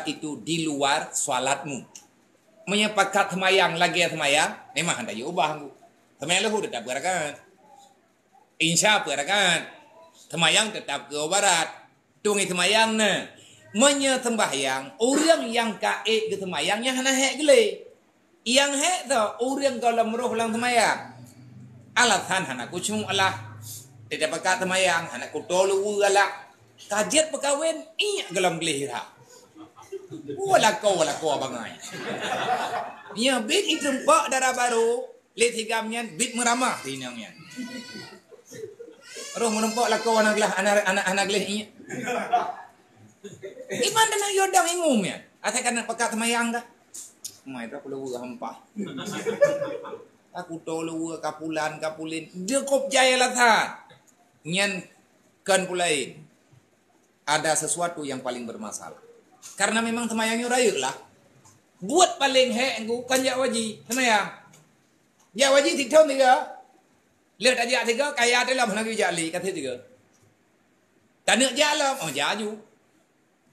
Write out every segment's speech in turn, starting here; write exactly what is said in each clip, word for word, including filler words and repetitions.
itu di luar salatmu. Meunyoe pakat seumayang lagée seumayang, memang hana yue ubah. Seumayang luhur teutap beurakaat. Insya beurakaat. Seumayang teutap keu barat. Tungi seumayang na. Meunyoe seumbahyang, ureuëng nyang ka ék geuseumayang nyang hana hék gleh. Nyang hék tho ureuëng gohlom roh lam seumayang. Alasan hana khusyuk alah. Tidak pakat seumayang, hana kuto luweue alah. Ka jeuet peukawen, iék gohlom gleh ira. Walako, walako bangai. Nyoe bit iteumpok dara barô, lé sigam nyan bit meuramah tinong nyan. Roh meurumpok lakoe anak glah, anak, anak, anak gleh iék. Iman dan yodang ingum nyan. Asai kana pakat seumayang dah. Mai dah puluh hampa. Aku tolu kapulan, kapulin. Dekop jaya latat. Nyan kan pulain. Ada sesuatu yang paling bermasalah. Karena memang seumayang nyoe rayeuk lah. Buet paling hék ngu kan jak waji, seumayang. Jak waji tikthon tiga. Lheueh tajak tiga, kaya dalam lagi jak li, kata tiga. Taneuk jak lom, oh jak aju.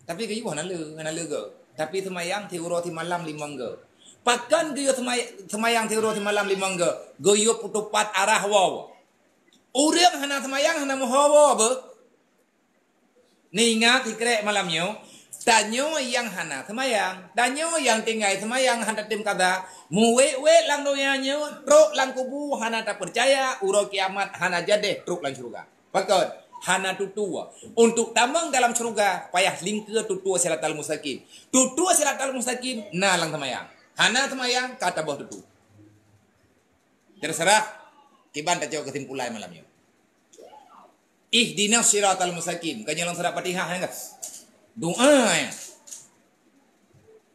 Tapi geuyue hana le, hana le go. Tapi seumayang tiuroe timalam limong go. Pakon geuyue seumay-, seumayang tiuroe timalam limong go? Geuyue putupat arah woe. Ureuëng hana seumayang hana meuho woe beuh. Neuingat sikrek malam nyoe, tanyoe nyang hana seumayang, tanyoe nyang tinggai seumayang hana tem kada, muwet-wet lam donya nyoe, trok lam kubu hana tapeucaya, uroe kiamat hana jadeh trok lam syeuruga. Pakon? Hana tutue. Untuk tamong dalam syeuruga, payah lingkeue tutue siratal mustaqim. Tutue siratal mustaqim na lam seumayang. Hana seumayang, ka taboh tutue. Terserah, kiban tacok kesimpulan malam nyoe. Ihdinas siratal mustaqim. Kan nyang surat Fatihah, ya kan? Doa, ya.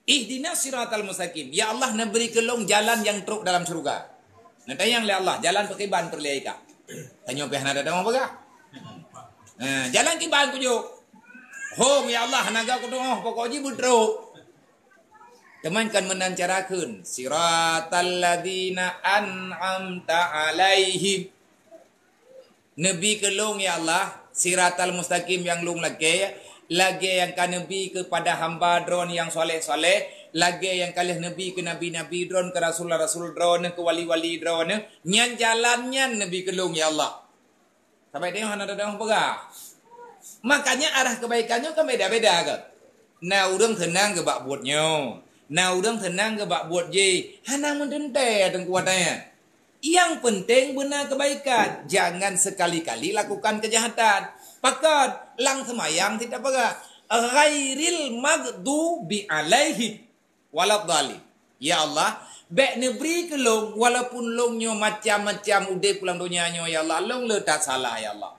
Ihdinas siratal mustaqim. Ya Allah, neubri keu lôn jalan nyang trok dalam syeuruga. Neutanyong lé Allah, jalan pakriban peureulée ka? Tanyoe pih hana ada peugah. Eh, jalan kiban kujok. Hom, ya Allah, hana ga kutuoh, pokok jih beutrok. Teuma kan meunan cara kheun, siratal ladzina an'amta 'alaihim. Neubi keu lôn, ya Allah, siratal mustaqim nyang lôn lakée, lagée nyang ka neubi keupada hamba Droeneuh nyang saleh-saleh, lagée nyang ka lheueh neubi keu nabi-nabi Droeneuh, keu rasul-rasul Droeneuh, keu wali-wali Droeneuh, nyan jalan nyan neubi keu lôn, ya Allah. Sabai tanyoe hana tadong peugah. Makanya arah kebaikan nyoe kan beda-beda kan. Na ureuëng seunang keu bak buet nyoe, na ureuëng seunang keu bak buet jih, hana meuteuntée teungku watée nyan. Yang penting beuna kebaikan, jangan sekali-kali lakukan kejahatan. Pakon? Lam seumayang cit tapeugah, ghairil maghdubi 'alaihim waladdallin. Ya Allah, bék neubri keu lôn, walaupun lôn nyoe macam-macam udeb lam donya nyoe, ya Allah, lôn le that salah, ya Allah.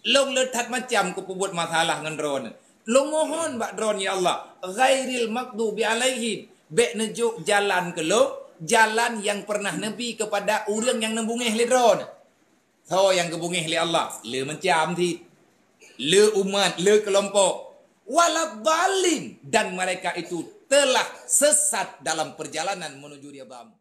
Lôn le that macam kupeubuet masalah ngon Droeneuh. Lôn mohon bak Droeneuh, ya Allah, ghairil maghdubi 'alaihim, bék neujok jalan keu lôn, jalan nyang pernah neubi keupada ureuëng nyang neubungéh lé Droeneuh. Soe nyang geubungéh lé Allah? Le macam cit. Le umat, le keulompok. Waladdallin, dan mereka itu telah sesat dalam perjalanan menuju ridha-Mu.